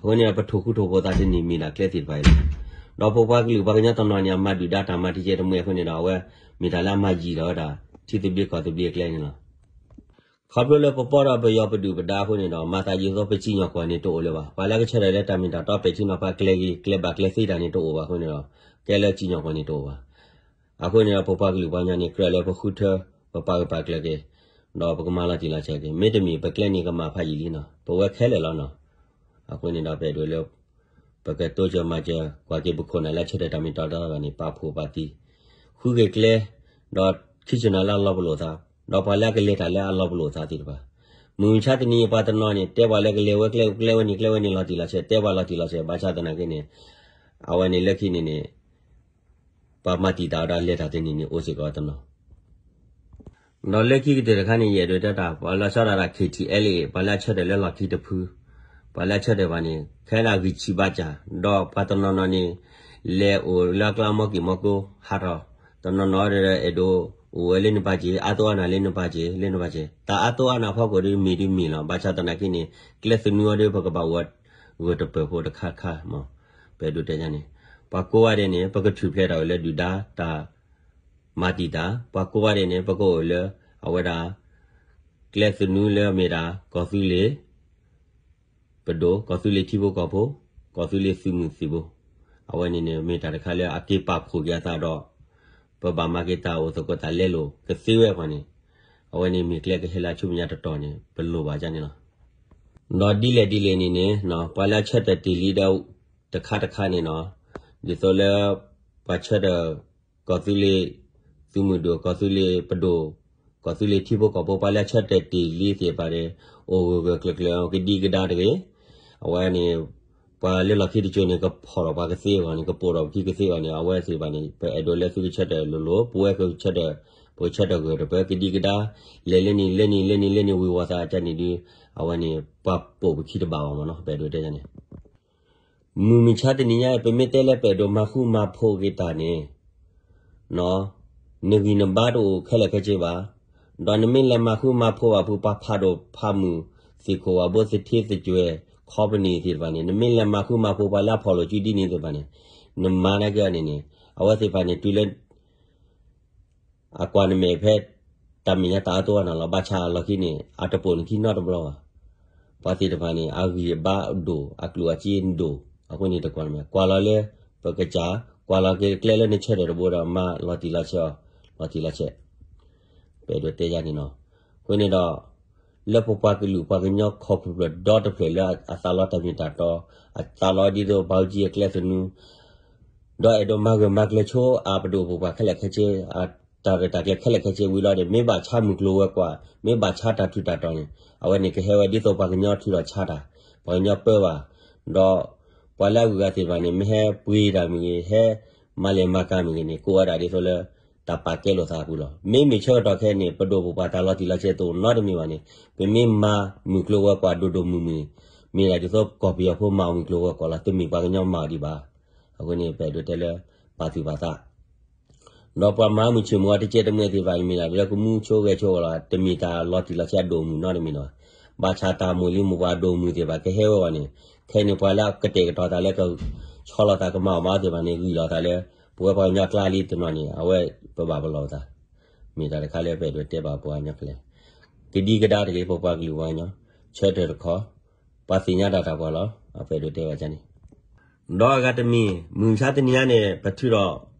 အဃိန့ၣ်ဒီး ပထိၣ်ဃူထိၣ်ဖိးသးတနံၤမ့ၢ်ဒၣ်ကျဲသ့ၣ်တဖၣ်အံၤလီၤ. ဒီးပပှၤကလုာ်ပှၤကညီတနီၤန့ၣ် အမၤဒုၣ်ဒါတၢ်မၤတကဲတမှဲအဃိန့ၣ်ဒီး အဝဲမ့ၢ်တၢ်လၢအမၤယံာ်ဒီးဝဲဒၣ် ထံသဘျ့ကီၢ်သဘျ့အကျဲန့ၣ်လီၤ. ခီဖျိလၢပပီဒီးပယီၤပဒုၣ်ပဒါအဃိန့ၣ်ဒီး မၤသးဒ်သိးပစံၣ်ညီၣ်ကွီၢ်န့ၣ်တအိၣ်လၢၤဘၣ်. ပှၤလၢကဆၢထၢၣ်လၢတၢ်မ့ၢ်တၢ်တီပဲာ်ထံနီၤဖးကျဲဂ့ၤ ကျဲဘၣ်ကျဲသ့တၢ်န့ၣ်တအိၣ်ဘၣ်အဃိန့ၣ်ဒီး ကဲလၢစံၣ်ညီၣ်ကွီၢ်န့ၣ်တအိၣ်ဘၣ်. အဃိန့ၣ်ဒီး ပပှၤကလုာ်ပှၤကညီန့ၣ် ကြၢးလၢပဃုထၢ ပပာ်ဂၢၢ်ပာ်ကျၢၤက့ၤ ဒီးပကမၤလီၤတံၢ်လီၤဆဲးက့ၤ မ့တမ့ၢ်ပကျဲန့ၣ်ကမၤဖးယံာ်လံနီၤ ပဝဲခဲလၢာ်လီၤနီၤ. အဃိန့ၣ်ဒီး ပအဲၣ်ဒိးလၢ ပကတိစၢၤမၤစၢၤ ကွၢ်က့ၤပခိၣ်နၢ်လၢဆၢထၢၣ်တၢ်မ့ၢ်တၢ်တီဘၣ်န့ၣ် ပာ်ဖှိၣ်ပာ်သံ ဃုက့ၤကျဲ ဒီးခံဆ့ၣ်နီၤလၢအလီၤပလိာ်သး ဒီးပှၤလၢအကလဲၤတၢ်လၢအလီၤပလိာ်သးသ့ၣ်တဖၣ် မုၢ်မဆါတနံၤအံၤပှၤတနီၤန့ၣ် တဲပှၤလၢကလဲၤဝဲကျဲ ကျဲဝဲန့ၣ် ကျဲဝဲန့ၣ်လီၤတံၢ်လီၤဆဲး တဲပှၤလီၤတံၢ်လီၤဆဲး ဘၣ်ဆၣ်သနာ်က့န့ၣ် အဝဲန့ၣ်လၢခံန့ၣ်န့ၣ် ပှၤမၤတံာ်တာ်ဝဲဒၣ်လဲၤတၢ်တနံၤန့ၣ် အိၣ်စ့ၢ်ကီးတနီၤ ဒီးလၢခံကတၢၢ်တခါန့ၣ် ယအဲၣ်ဒိးတဲတၢ် ပှၤလၢဆီဒၣ်တၢ် K T L A ပှၤလၢအဆၢထၢၣ်လၢလီၢ်ခံတဖု ပှၤလၢအဆၢထၢၣ်ဘၣ်န့ၣ် ခဲဒၣ်ဂံၢ်ဆံးဘါစၢ် ဒီးပှၤတနီၤနီၤန့ၣ် လဲၤအိၣ်လၢအကျါမီၢ်က့ၤမီၢ်ကိးဟးထီၣ် တနီၤနီၤဒီးအဲၣ်ဒိးအိၣ်ဝဲလၢနပာ်စ့ၢ် အါသိအါနၢ်လၢနပာ်စ့ၢ် လၢနပာ်စ့ၢ် တၢ်အါသိအါနၢ်ဖီခိၣ်ဒီးမ့ၢ်ဒုးမ့ၢ်လီၤ ဘၣ်ဆၣ်သနာ်က့န့ၣ် ကျဲသနူအီၤဒီးပကဘၣ်အိၣ်ဝဲဂၢၢ်တပၢၢ်ဖိတခါတခါမး ပအဲၣ်ဒိးတဲန့ၣ် ပှၤကိးဂၤဒဲးန့ၣ် ပကထုးဖျဲးတၢ်အိၣ်လၢဒုၣ်ဒါတၢ် မၤတံာ်တာ် ပှၤကိးဂၤဒဲးန့ၣ် ပကအိၣ်လၢ အဝဲဒၣ် ကျဲသနူလၢအမ့ၢ်ဒၣ် ကီၢ်သူလ့ၤ ပဒိၣ် ကီၢ်သူလ့ၤထံဖိကီၢ်ဖိ ကီၢ်သူလ့ၤသုးမုၢ်သံၣ်ဘိ အဝဲန့ၣ်န့ၣ် မ့ၢ်တၢ်တခါလၢအက့ၤပာ်ဖှိၣ်က့ၤအသးဒီး ပဘၣ်မၤက့ၤတၢ်အိၣ်သကိးတၢ်လဲလိာ်ကသ့ဝဲပှၤန့ၣ် အဝဲန့ၣ်မ့ၢ်ကျဲကဟဲလၢအဆူမဲာ်ညါတတီၤန့ၣ် ပလိၣ်ဘၣ်ဒ်န့ၣ်လီၤ. ဒီးဒ်လဲၣ်ဒ်လဲၣ်န့ၣ်န့ၣ် ပှၤလၢအဆၢထၢၣ်တ့ၢ်လံဒီး တခါတခါန့ၣ်နီၤ ဒ်သိးလၢ ပှၤဆၢထၢၣ် ကီၢ်သူလ့ၤ သုးမုၢ်ဒိၣ် ကီၢ်သူလ့ၤပဒိၣ် ကီၢ်သူလ့ၤထံဖိကီၢ်ဖိ ပှၤလၢအဆၢထၢၣ်တ့ၢ်လံသ့ၣ်တဖၣ်န့ၣ် အိၣ်ဂၢၢ်ဂၢၢ်ကျၢၤကျၢၤ ကဒံကဒါတဂ့ၤ. အဝဲန့ၣ် ပှၤလၢလီၢ်ခံတစိၤန့ၣ် ကဖီၣ်ဒီးပှၤကသ့အဂီၢ်န့ၣ် ကပိာ်ဒီးပခံကသ့အဂီၢ်န့ၣ် အဝဲသ့ၣ်တဖၣ်န့ၣ် ပအဲၣ်ဒိးလၢသုကဆၢထၢၣ်လိၤလိၤ ပဝဲကဆၢထၢၣ် ပကဆၢထၢၣ်ဂၢၢ်တပၢၢ် ကဒံကဒါ လဲၤလၢန့ၣ်လၢန့ၣ်လၢန့ၣ်လၢန့ၣ် ဝ့ၤဝီၤသးကန့ၣ်ဒီး အဝဲန့ၣ် ပှၤပိာ်ပခံတဘၣ်အဂီၢ်မးနီၤ ပအဲၣ်ဒိးတဲန့ၣ် မုၢ်မဆါတနံၤညါ ပမ့ၢ်တဲလၢပအဲၣ်ဒိးမၤဃူမၤဖိးက့ၤတၢ်န့ၣ် နဂံၢ်နဘါတအိၣ်ခဲလၢာ်ခဲဆ့ဘၣ်. ဒီးနမ့ၢ်လဲၤမၤဃူမၤဖိးဘၣ်ဖုး ပှၤဖးဒိၣ်ဖးမုၢ် သ့ၣ်ခိၣ်ဝၣ်ဘိသထ့သကွဲၤ ခီပနံၣ်သ့ၣ်တဖၣ်န့ၣ် နမ့ၢ်လဲၤမၤဃူမၤဖိးပှၤလၢအဖီၣ်လိာ်စုဒ်န့ၣ်သ့ၣ်တဖၣ်န့ၣ် နမၤနာ်က့အီၤန့ၣ်န့ၣ် အဝဲသ့ၣ်တဖၣ်န့ၣ် တုၤလၢ အကွၢ်နမဲာ်ဖဲ တၢ်မဲာ်ညါတၢ်အါတီအါနၤလီၤ. ဘၣ်ဆၣ်အလီၢ်ခံန့ၣ် အတပိာ်နခံနီတဘျီဘၣ်. ပှၤသ့ၣ်တဖၣ်န့ၣ် အဂံၢ်အဘါဒိၣ် အကျိၣ်အစ့ဒိၣ် အဃိန့ၣ်တကွၢ်နမဲာ် ကွၢ်လီၤလၢ ပကစၢ် ကွၢ်လီၤက့ၤကျဲလၢနဆၢထၢၣ်တဘိဒီး မၤလီၤတံၢ်လီၤဆဲးအီၤ, လီၤတံၢ်လီၤဆဲး, ပအဲၣ်ဒိးတဲယၤန့ၣ်လီၤ. အဃိန့ၣ်ဒီး လၢပပှၤကလုာ်ပှၤကညီခီဖျိဖျိဒီတဖျၢၣ်လၢအသးလီတၢ်မ့ၢ်တၢ်တီ, အသးလီဒ်သိးဘၣ်အူကၠံအကျဲသနူ ဒီးအဲၣ်ဒိးမၤဂၢၢ်မၤကျၢၤဆိအပဒိၣ်ပပှၢ်ခဲလၢာ်ခဲဆ့, အတၢ်ရဲၣ်တၢ်ကျဲၤခဲလၢာ်ခဲဆ့ဝံၤလီၤန့ၣ် မ့ၢ်ဘၣ်ဆါမုၢ်ကျိၤဝဲၤကွာ်, မ့ၢ်ဘၣ်ဆါတၢ်ထူးတၢ်တီၤန့ၣ် အဝဲန့ၣ်ကဟဲဝဲဒ်သိးပှၤကညီထုးထီၣ်ဆါတၢ်, ပှၤကညီပၢဘၣ်, ဒီးပှၤလၢအဂုၤအဂၤသ့ၣ်တဖၣ်န့ၣ် မ့ၢ်ဟဲပှ့ၤတၢ်မ့ၢ်ဂ့ၤ, ဟဲမၤလဲၤမၤကၤမ့ၢ်ဂ့ၤန့ၣ် ကိးဝဲဒၣ်ဒ်သိးလၢ တၢ်ပာ်ကဲလိာ်သးအပူၤလီၤ. မ့မ့ၢ်ဆၢကတီၢ်ခဲအံၤန့ၣ် ပဒိၣ်ပပှၢ်တၢ်လီၤတံၢ်လီၤဆဲးတအိၣ်နီတမံၤဘၣ်န့ၣ် ပမ့ၢ်မၤမုၢ်ကျိၤဝဲၤကွာ်ဒိၣ်ဒိၣ်မုၢ်မုၢ်န့ၣ် မ့ၢ်ဒၣ်ဒ်သိးကီၢ်ပယီၤဖိမၤအီၤမုၢ်ကျိၤဝဲၤကွာ်လီၤ, တမ့ၢ်ပှၤကညီမၤအီၤဒံးဘၣ်. အဃိန့ၣ် ပအဲၣ်ဒိးတဲလၢ ပာ်သူၣ်ပာ်သး ဒီးပှၤမၤမုၢ်ဆ့ၣ်မုၢ်ဂီၤတကဲးတမှဲးသ့ၣ်တဖၣ်န့ၣ် မ့ၢ်ဒၣ်လၢကမူဆိဂဲၤဆိအီၤလီၤ, တမ့ၢ်တၢ်လီၤတံၢ်လီၤဆဲးအဒိၣ်မုၢ်နီတမံၤလီၤ. ဘၣ်ဆၣ်တၢ်မိၢ်လံၤမိၢ်ပှၢ်အဒိၣ်မုၢ်သ့ၣ်တဖၣ်ကဟဲဝဲအီၤန့ၣ်, ခဲအံၤန့ၣ် ပှၤလၢအကတဲာ်ကတီၤသးလၢကဆီလီၤသးကမၤအီၣ်မၤအီသ့ၣ်တဖၣ်န့ၣ် ဂံၢ်လီၤသးလၢ ပဝဲပှၤကညီအကျါလံတနီၤန့ၣ် အဝဲပဘၣ်ပလီၢ်ပသး, မ့ၢ်တၢ်တခါလၢပအဲၣ်ဒိးတဲဘၣ်ပှၤကညီခဲလၢာ်, ကဒံကဒါတဂ့ၤ ပပှၤကလုာ်ပှၤကညီ, ဆၢထၢၣ်တခီ, ပှၤသ့ၣ်ညါတၢ်တၢ်ပှၤလီၤ, အပအဲၣ်ဒိးတဲဘၣ်န့ၣ် ဒီးအဂၤတမံၤ မုၢ်မဆါတနံၤညါန့ၣ် ပထုးဒီး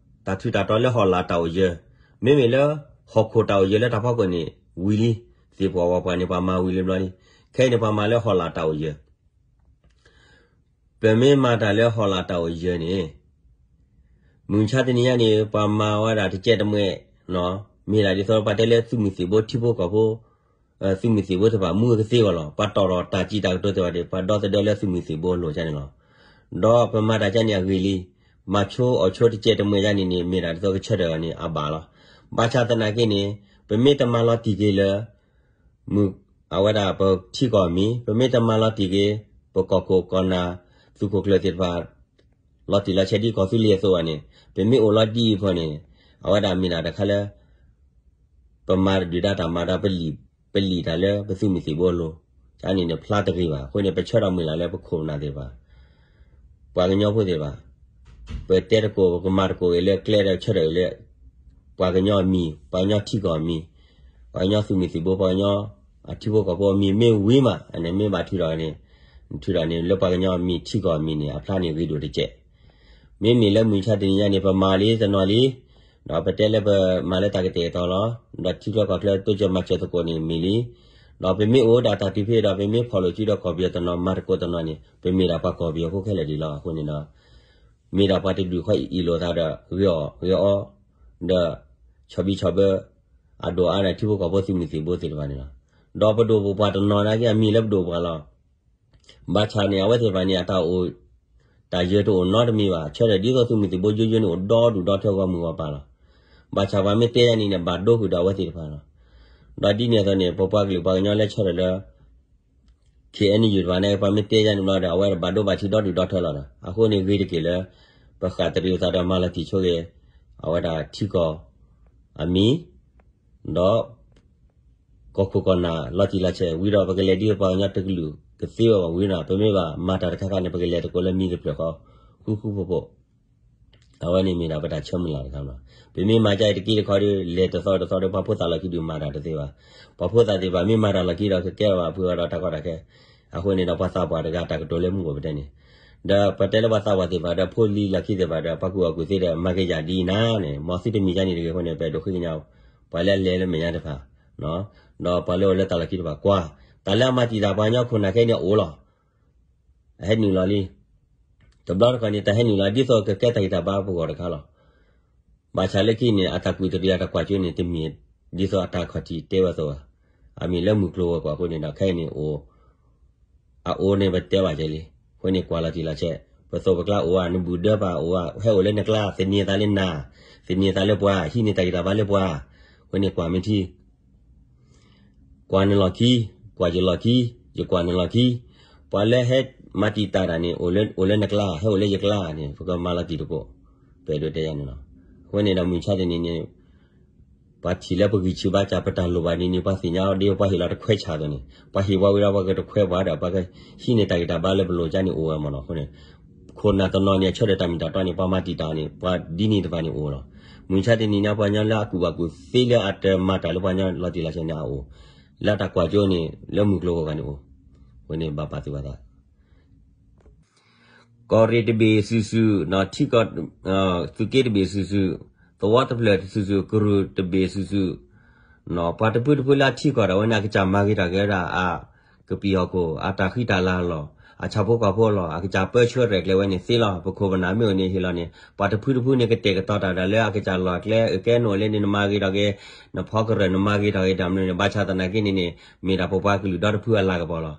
တၢ်ထူးတၢ်တီၤလၢဟီၣ်လာ်တၢ်အိၣ်ယၢၤ, မ့မ့ၢ်လၢ ဟီၣ်ခိၣ်တၢ်အိၣ်ယၢၤလၢတၢ်ဖီခိၣ်န့ၣ် ဝံၤလံ, သ့ၣ်ပှၢ်ဝၣ်ပှၢ်န့ၣ် ပှၤမၤဝံၤလံဘျီလံ, ခဲအံၤန့ၣ် ပှၤမၤလၢဟီၣ်လာ်တၢ်အိၣ်ယၢၤ ပမ့ၢ်မၤတၢ်လၢဟီၣ်လာ်တၢ်အိၣ်ယၢၤန့ၣ် မုၢ်မဆါတနံၤညါန့ၣ် ပှၤမၤဝဲဒၣ်တကဲးတမှဲး, မ့ၢ်ဒၣ်ဒ်သိးပှၤတဲလၢသုးမုၢ်သံၣ်ဘိထံဖိကီၢ်ဖိ, သုးမုၢ်သံၣ်ဘိသ့ၣ်တဖၣ် မူကသ့အဂီၢ်လီၤ. ပှၤတီၢ်ထီၣ်တၢ်စံးတၢ်ကတိၤသ့ၣ်တဖၣ်ဒီး ပှၤဒီသဒၢလၢသုးမုၢ်သံၣ်ဘိအလိၤန့ၣ်လီၤ. ဒီးပမၤတၢ်ကန့ၣ်အဂ့ၤလံ, မၤဆိအီၣ်ဆိတကဲးတမှဲးယါန့ၣ်န့ၣ် မ့ၢ်ဒၣ်ဒ်သိးကဆၢထၢၣ်အီၤန့ၣ် အဘၣ်လီၤ. ဘၣ်ဆၣ်သနာ်က့န့ၣ် ပမ့ၢ်တမၤလီၤတံၢ်က့ၤလၢ မုၢ် အဝဲဒၣ်ပထံကီၢ်အမံၤ, ပမ့ၢ်တမၤလီၤတံၢ်က့ၤ ပကီၢ်ခိၣ်ကီၢ်နၢ် သုးခိၣ်ကျၢၢ်သ့ၣ်တဖၣ် လီၤတံၢ်လီၤဆဲးဒ်ကီၢ်သူလ့ၤအသိးဘၣ်န့ၣ်, ပမ့ၢ်အိၣ်လီၤဒ်အံၤအဖီန့ၣ် အဝဲဒၣ်မ့ၢ်ဒၣ်တခါလၢ ပမၤတဒုၣ်ဒါတၢ်မၤဒီး ပလံၣ်တၢ်လၢပသုးမုၢ်သံၣ်ဘိအလိၤ, ကန့ၣ်န့ၣ် ဖျါတဂ့ၤဘၣ်. အဃိန့ၣ် ပဆၢထီၣ်မုၢ်လၢ်လၢပခိၣ်ပနၢ်သ့ၣ်တဖၣ် ပှၤကညီဖိသ့ၣ်တဖၣ်, ပတဲသကိး ပကမၤသကိးဂ့ၤလၢကျဲဒီးဆၢထၢၣ်ဂ့ၤလၢ ပှၤကညီအမံၤ, ပှၤကညီထံကီၢ်အမံၤ, ပှၤကညီသုးမုၢ်သံၣ်ဘိ ပှၤကညီအထံဖိကီၢ်ဖိအမံၤ မ့ၢ်ဝံၤမး အန့ၣ်မ့ၢ်ဘၣ်ထုးထီၣ်န့ၣ်, ထုးထီၣ်န့ၣ် လၢပှၤကညီအမံၤထံကီၢ်အမံၤန့ၣ် အဖျါန့ၣ်ဂ့ၤဒိၣ်တကဲး. မ့မ့ၢ်လၢမုၢ်မဆါတနံၤညါန့ၣ် ပမၤလံတနီၤလံ, ဒီးပတဲလၢပမၤလၢတၢ်ကတဲာ်ကတီၤလီၤ. ဒီးထံချၢကီၢ်ချၢတိစၢၤမၤစၢၤသကိးန့ၣ်မ့ၢ်လံ. ဒီးပမ့ၢ်အိၣ်ဒၣ်တၢ်တုၤဖဲဒီး ပမ့ၢ်ဖီၣ်လိာ်စုဒီးကီၢ်ပယီၤတနီၤ မၤသကိးတနီၤန့ၣ် ပမ့ၢ်ဒၣ်ပှၤကီၢ်ပယီၤဖိခဲလၢာ်ဒံးလီၤ. အဃိန့ၣ်ဒီး မ့ၢ်ဒၣ်ပှၤတဒူၣ်ဃီအံၣ်လိာ်သးဒီး ဂ့ၤအီၣ်ဂ့ၤအီ ဒီး ဆီဘံဆီဘၢ အဒိၣ်အါန့ၣ် ထံဖိကီၢ်ဖိသုးမုၢ်သံၣ်ဘိသ့ၣ်တဖၣ်န့ၣ်လီၤ. ဒီးပဒိၣ်ပပှၢ်တနီၤနာ်က့ အမံၤလၢပဒိၣ်ပပှၢ်လီၤ. ဘၣ်ဆၣ်န့ၣ် အဝဲသ့ၣ်တဖၣ်န့ၣ် အတၢ်အိၣ် တၢ်ယၢၤတအိၣ်နီတမံၤဘၣ်. ဆၢထၢၣ်ဒ်သိးသုးမုၢ်သံၣ်ဘိယိယိန့ၣ် အိၣ်ဒီဒူၣ်ဒီထၢဂီၢ်မုၢ်ဂီၢ်ပၤလီၤ. ဘၣ်ဆၣ်ပှၤမ့ၢ်တဲယါန့ၣ်န့ၣ် ဘၣ်ဒိဃုာ်ဒီးအဝဲသ့ၣ်တဖၣ်လီၤ. ဒီးဒ်န့ၣ်အသိးန့ၣ် ပပှၤကလုာ်ပှၤကညီလၢဆၢထၢၣ်လၢ ခ့ၣ်အဲၣ်ယူၣ် တဖၣ်န့ၣ် ပှၤမ့ၢ်တဲယါန့ၣ်ဘျီဒီး အဝဲဘၣ်ဒိဘၣ်ထံးဒီဒူၣ်ဒီထၢလီၤဒီး အဃိန့ၣ်ဂ့ၤတက့ၢ်လၢ ပဃၣ်တရံးအသးဒီးမၤလီၤတံၢ်ဆိဂ့ၤ အဝဲဒၣ်ထံကီၢ်အမံၤ ဒီး ကီၢ်ခိၣ်ကီၢ်နၢ်လီၤတံၢ်လီၤဆဲးဝံၤဒီး ပကလဲၤဒ်ပှၤကညီတကလုာ်ကသ့ဝဲဘၣ်ဝံၤဒီး ပမ့ၢ်ဘၣ်မၤတၢ်တခါခါန့ၣ် ပကလဲၤသကိးလၢမံၤတဖျၢၣ်ဃီ ဃူဃူဖိးဖိး အဝဲန့ၣ်မ့ၢ်ဒၣ်ပတၢ်ဆၢမုၢ်လၢ်တခါလီၤ. ပမ့ၢ်မၤကါအံၤတက့ၢ်တခီဒီး လဲၤတသီတသီဒီး ပှၤဖိသၣ်လီၢ်ခံဒုးမၤတၢ်တသ့ဘၣ်. ပှၤဖိသၣ်သ့ၣ်တဖၣ်မ့ၢ်မၤတၢ်လီၢ်ခံဒီး ကကဲထီၣ်ဘၣ်ဖုးအီၤဒီးတၢ်ကီတၢ်ခဲ အဃိန့ၣ်ဒီး ပှၤသးပှၢ်တဂၤတၢ်ကတိၤလၢမူခိၣ်ပတဲန့ၣ် ဒီးပတဲလၢပှၤသးပှၢ်သ့ၣ်တဖၣ်ဒီး ဖိလံၤလီၢ်ခံသ့ၣ်တဖၣ်ဒီး ပှၤကူၣ်ဘၣ်ကူၣ်သ့ဒီး မၤက့ၤယၤဒ်အံၤနၤန့ၣ် မ်သုတမံၤကါန့ၣ်တဂ့ၤအဃိန့ၣ် ပအဲၣ်ဒိးဃ့ကညး ပှၤလၢအလဲၤလၢမဲာ်ညါတဖၣ် ဒီးပှၤလၢအအိၣ်လၢတၢ်လီၢ်ခံတဖၣ်ကွၢ် တၢ်လၢအမၤတံာ်တာ်ပှၤကညီခိၣ်နၢ်ခဲအံၤန့ၣ်အအိၣ်လီၤ. အဟဲနုာ်လီၤလံ. တဘျီတခီၣ်န့ၣ် တၢ်ဟဲနုာ်လီၤ ဒ်သိးကကဲတၢ်ဂံၢ်တၢ်ဘါပဂီၢ်တခါလီၤ. ဘၣ်ဆၣ်လၢခံန့ၣ် အတၢ်ကူၣ်တရံးအတၢ်ကွၢ်စိန့ၣ် တမ့ၢ်ဒ်သိးအတၢ်ခီၣ်ထံးတဲဝဲအသိးဘၣ်. အမ့ၢ်လၢမုၢ်ကျိၤဝဲၤကွာ်အဃိန့ၣ်ဒီး ခဲအံၤန့ၣ်အိၣ် အအိၣ်န့ၣ်ပတဲဘၣ်ကဲလံ. အဃိန့ၣ်ကွၢ်လီၤတံၢ်လီၤဆဲး ပသိးပကျါအိၣ်ဧါ နဘူၣ်ဒၢပာ်အိၣ်ဧါ ဟဲအိၣ်လၢနကျါ သန့ၤသးလၢနၤ သန့ၤသးလၢပှၤ ဟံးန့ၢ်တၢ်ဂံၢ်တၢ်ဘါလၢပှၤ အဃိန့ၣ်ကွၢ်မ့ၢ်ထံ ကွၢ်နလီၢ်ခံ, ကွၢ်ယလီၢ်ခံ, ယကွၢ်နလီၢ်ခံ, ပှၤလၢဟဲမၤတံာ်တာ်တၢ်န့ၣ် အိၣ်လၢနကျါ ဟဲအိၣ်လၢယကျါန့ၣ် ပကမၤလီၤတံာ်တကိး, ပအဲၣ်ဒိးတဲယၤန့ၣ်လီၤ. အဃိန့ၣ်ဒီးမုၢ်မဆါတနံၤန့ၣ် ပှၤထံၣ်လၢပဂံၢ်ဆံးဘါစၢ် ပတၢ်လိၣ်ဘၣ်န့ၣ်န့ၣ် ပှၤသ့ၣ်ညါအီၤဒ်ပှၤဟ့ၣ်လီၤတခွဲးဆၣ်အသိးန့ၣ် ပှၤဟ့ၣ်ပှၤဝံၤဒီးပှၤကတခွဲးပှၤဒီး ပှၤကဟံးန့ၢ်တၢ်ဂံၢ်တၢ်ဘါလၢပလိၤကါန့ၣ်အိၣ်ဝဲမ့ၢ်နီၤ. အဃိန့ၣ် ခိၣ်နၢ်တနီၤန့ၣ် အဆၢထၢၣ်တၢ်မ့ၢ်တၢ်တီန့ၣ် ပှၤမၤတံာ်တာ်န့ၣ် ပှၤဒ်န့ၣ်တဖၣ်န့ၣ်အိၣ်လီၤ. မုၢ်မဆါတနံၤန့ၣ် ပှၤကညီလၢအကူၣ်ဘၣ်ကူၣ်သ့လၢအတမၤတၢ်လၢပှၤကညီလီၤတံၢ်လီၤဆဲးန့ၣ်အအိၣ်, လၢတၢ်ကွၢ်စိန့ၣ် လၢမုၢ်ကျိၤဝဲၤကွာ်န့ၣ်အိၣ်, အဃိန့ၣ်ဘၣ်ပာ်သူၣ်ပာ်သး ကီၢ်ရ့ၣ်တဘ့ၣ်စုာ်စုာ်, ထံကီၢ်, သုးက့တဘ့ၣ်စုာ်စုာ်, သဝီတဖျၢၣ်စုာ်စုာ်, ကရူၢ်တဘ့ၣ်စုာ်စုာ်, ပှၤတဖုတဖုလၢအထံကီၢ်ဒီးဝဲန့ၣ် အကစၢ်မၤဂ့ၤထီၣ်က့ၤဝဲဒၣ်အကပံာ်ဟီၣ်ခိၣ် အတၢ်ဃံတၢ်လၤလီၢ်, အဆၣ်ဖိကီၢ်ဖိလီၢ်, အကစၢ်ပၢဆှၢရဲၣ်ကျဲၤဝဲန့ၣ်သ့လီၤ. ပခိၣ်ပနၢ်မ့ၢ်အိၣ်န့ၣ်ဟ့ၣ်လီၤန့ၣ် ပှၤတဖုတဖုန့ၣ် ကတဲာ်ကတီၤတၢ်ဒီးလၢအကစၢ်လီၢ်ကျဲ အကဲနအိၣ်လဲၣ်န့ၣ် နမၤဂ့ၤထီၣ်က့ၤ, နဖီကရၢၢ်နမၤဂ့ၤထီၣ်က့ၤတၢ်မနုၤန့ၣ် ဘၣ်ဆၣ်သနာ်က့န့ၣ်န့ၣ် မ့ၢ်ဒၣ်ပပှၤကလုာ်ဒီတဖုအလၤကပီၤလီၤ.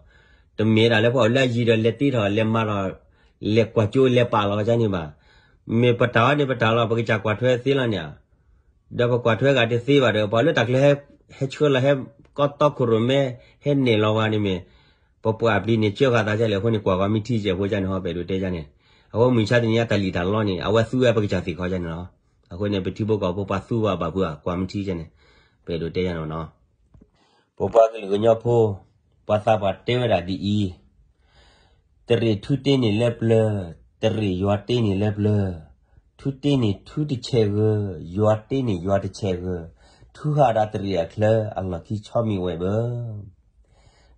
တမ့ၢ်ဒၣ်လၢပှၤအိၣ်လၢအယံၤဒီးလဲၤတ့ထီၣ်လဲၤမၤထီၣ် လဲၤကွၢ်ကၠိလဲၤပာ်လီၤကန့ၣ်ဘၣ်. မ့ၢ်ပတၢ်အီၤန့ၣ်ပတၢ်လီၤ ပကစၢ်ကွၢ်ထွဲသ့လီၤန့ၣ်ဧါ. ဒီးပကွၢ်ထွဲဂၤတသ့ဘၣ်ဒီး ပှၤလၢတၢ်ကျဲၤဟဲဆှၢလီၤ ဟဲကီတီခိၣ်ရိၣ်မဲ ဟဲနဲၣ်လီၤဝဲန့ၣ်မ့ၢ် ပပှၤပျံၤန့ၣ် ကၢဃာ်သးကလဲၣ်အဃိန့ၣ် ကွၢ်ကွၢ်မ့ၢ်ထံကဲးဖိကန့ၣ်ဟီ ပအဲၣ်ဒိးတဲကန့ၣ်. အဃိမုၢ်ဆါတနံၤအတၢ်လံၣ်တၢ်လီန့ၣ် အဝဲသူဝဲပကစၢ်သ့ၣ်ခီကန့ၣ်လီၤ. အဃိန့ၣ် ပထံဖိကီၢ်ဖိပှၤသူဝဲဘၣ်ပှၤ ကွၢ်မ့ၢ်ထံကဲးန့ၣ် ပအဲၣ်ဒိးတဲကန့ၣ်လီၤ. ပပှၤကလုာ်ကညီဖိ ပှၤသးပှၢ်တဲဝဲဒၣ်ဒ်အံၤ, တရ့ၣ်ထူတ့န့ၢ်လၢပျၢၤ, တရ့ၣ်ယွၤတ့န့ၢ်လၢပျၢၤ, ထူတ့န့ၢ်ထူတဆဲးဂၢၤ, ယွၤတ့န့ၢ်ယွၤတဆဲးဂၢၤ, ထူဟးဒီးတရ့ၣ်အချၢ အလီၢ်ခံဆီမံၤဝဲၢ်ဘၢ.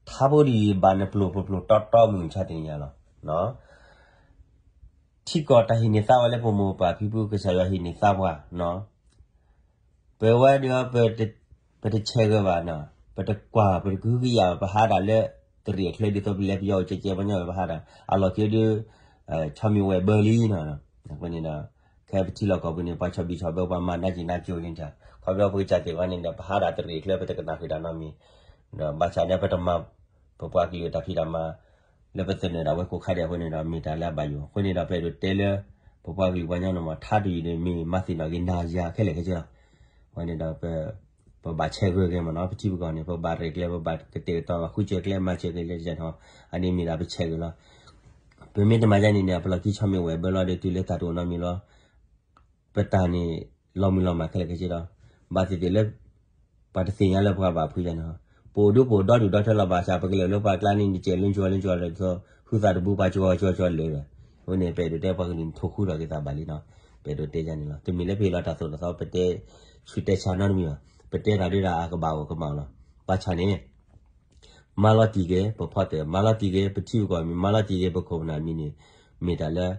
ထါဖိတယံာ်ဘၣ်နပျိၢ်ပျိၢ်ပျိၢ်တီတီမုၢ်မဆါတနံၤညါလီၤ. ထံကီၢ်တၢ်ဟံးန့ၢ်သါဝဲလၢပမိၢ်ပၢ်ဖံဖု ကစၢ်ယွၤဟံးန့ၢ်သါပှၤ, ပဝဲဒၣ် ပတဆဲးဂၢၤဘၣ်, ပတကွၢ် ပတကဟုကယာ်ဘၣ် ပဟးဒၣ်လၢ တရ့ၣ်အချၢဒ်သိးပလဲၤပယီၤအိၣ်ကဲကဲပှၤညီဝဲ ပဟးဒၣ် အလီၢ်ခံဒုး ဆီမံၤဝဲၢ်ဘၢလံနီၤ. အဃိန့ၣ်ဒီး ခဲပထံလီၢ်ကီၢ်ပူၤန့ၣ် ပှၤဆီၣ်ဘံၣ်ဆီၣ်ဘၢ ပှၤမၤနးက့ၤနးက့ၤအိၣ်လံတၢ် ခီဖျိပကစၢ်သ့ၣ်တဖၣ်န့ၣ်ဒီး ပဟးဒၣ်တရ့ၣ်အချၢ ပတကနၣ်ဃုာ်တၢ်နီတမံၤ, ဒီးဘၣ်ဆၣ်န့ၣ် ပတမၤ ပပှၤကလုာ်တၢ်ဖံးတၢ်မၤ လၢပသနၢၣ်ဒၣ်ဝဲကိးခါဒဲးအဃိန့ၣ်ဒီး မ့ၢ်တၢ်လၢအဘၣ်ယိၣ် အဃိန့ၣ်ဒီး ပအဲၣ်ဒိးတဲလၢ ပပှၤကလုာ်ပှၤကညီန့ၣ်မ့ၢ် ထါတယုၢ်န့ၣ်မ့ၢ်မၤသ့ၣ်နီၣ်က့ၤနၤယၤခဲလၢာ်ခဲဆ့လီၤ. အဃိန့ၣ်ဒီး ပဘၣ်ဆဲးဂၢၤက့ၤမ့ၢ်နီၤ ပထံပကီၢ်န့ၣ် ပဘၣ်ရဲၣ်ကျဲၤ ပဘၣ်ကတဲာ်ကတီၤ ဘၣ်ဃုစၢၤကျဲ မၤစၢၤကျဲလၢတၢ်နီၤ အန့ၣ်မ့ၢ်ဒၣ်ပဆဲးဂၢၤလီၤ. ပမ့ၢ်တမၤဒ်န့ၣ်န့ၣ် ပလီၢ်ခံဆီမံၤဝဲၢ်ဘၢလီၤဒီး တုၤလၢတၢ်တအိၣ်နီတမံၤလီၤ. ပတၢ်န့ၣ် လီၤမုၢ်လီၤမၢ်ခဲလၢာ်ခဲဆ့ဒီး ဘၣ်သ့ၣ်သ့ၣ်လၢ ပှၤတသ့ၣ်ညါလၢပှၤဘၣ်ဖုးယၤန့ၣ်လီၤ. ပအိၣ်ဒူပအိၣ်ဒီဒူၣ်ဒီထၢလီၤဘၣ်ဆၣ် ပကလဲၤလၢပှၤကျါန့ၣ် နကဲးလၢကၠီလၢကၠီလၢကၠီ ဟုသးတဘူပှၤကၠီကၠီကၠီလၢာ်ဒီး အဃိန့ၣ် ပအဲၣ်ဒိးတဲပှၤကလုာ်န့ၣ် ထိၣ်ဃူထီၣ်က့ၤသးဘၣ်လံနီၤ. ပအဲၣ်ဒိးတဲယၤန့ၣ်လီၤ. တမ့ၢ်လၢပဟ့ၣ်လီၤတၢ်သိၣ်တၢ်သီ ပတဲဆူးတဲဆါနီတမံၤဘၣ်. ပတဲတၢ်ဒုးဒၣ်အကဘၣ်အိၣ်ကမၣ်လီၤ. ဘၣ်ဆၣ်န့ၣ် မၤလီၤတံၢ်က့ၤ ပဖီတၢၣ် မၤလီၤတံၢ်က့ၤ ပထံပကီၢ်မံၤ မၤလီၤတံၢ်က့ၤ ပခိၣ်ပနၢ်မံၤန့ၣ် မ့ၢ်တၢ်လၢ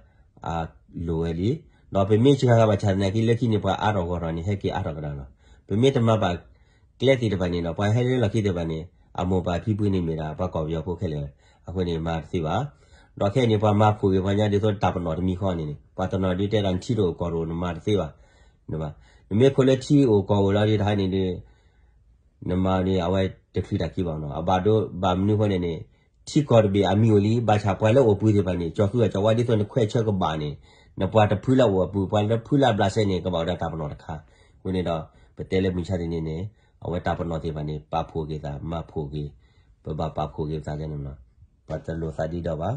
အလိၣ်ဝဲလံ. ဒီးပမ့ၢ်စှၤဂၤဘၣ်ဆၣ်သနာ်က့ လၢခံန့ၣ် ပှၤအါထီၣ်ဂီၢ်ထီၣ်န့ၣ် ဟဲက့ၤအါထီၣ်ကဒီးလီၤ. ပမ့ၢ်တမၤဘၣ်ကျဲသ့ၣ်တဖၣ်န့ၣ်ဒီး ပှၤဟဲလၢလီၢ်ခံသ့ၣ်တဖၣ်န့ၣ် အမိၢ်ပၢ်ဖံဖုန့ၣ်မ့ၢ်ဒၣ် ပှၤကီၢ်ပယီၤဖိခဲလၢာ် အဃိန့ၣ် မၤတသ့ဘၣ်. ဒီးခဲအံၤန့ၣ် ပှၤမၤဖှိၣ်က့ၤပှၤကညီဒ်သိးတၢ်ပနီၣ်တမံၤဃီန့ၣ်န့ၣ် ပှၤတနီၤဒုးတဲဒၣ်နထံတအိၣ်ကီၢ်တအိၣ် နမၤတသ့ဘၣ်. နမ့ၢ်ခိးလၢထံအိၣ်ကီၢ်အိၣ်လီၤဒ်တဟါန့ၣ်ဒီး နမၤန့ၣ် အဝဲတချုးတၢ်ခံဘၣ်နီၤ. အဘၣ်ဒိဘၣ်မနုၤအဃိန့ၣ်န့ၣ် ထံကီၢ်တဘ့ၣ်အမံၤအိၣ်လံ ဘၣ်ဆၣ်ပှၤလၢအိၣ်ပူၤသ့ၣ်တဖၣ်န့ၣ် ကၠီၤသူအကၠီၤဝါဒ်သိးနခွဲးဆၢကဘၣ်န့ၣ် နပှၤတဖုလၢအအိၣ်အပူၤ ပှၤလၢဖုလၢအဘျးစဲန့ၣ် ကဘၣ်အိၣ်ဒီးတၢ်ပနီၣ်တခါ. အဃိန့ၣ်ဒီး ပတဲလၢမုၢ်ဆါတနံၤန့ၣ် အဝဲတၢ်ပနီၣ်သ့ၣ်တဖၣ်န့ၣ် ပာ်ဖှိၣ်က့ၤသး မၤဖှိၣ်က့ၤ ပဘၣ်ပာ်ဖှိၣ်က့ၤပသးန့ၣ်လီၤ. ပတလိၣ်သးဒ်ဒီးဘၣ်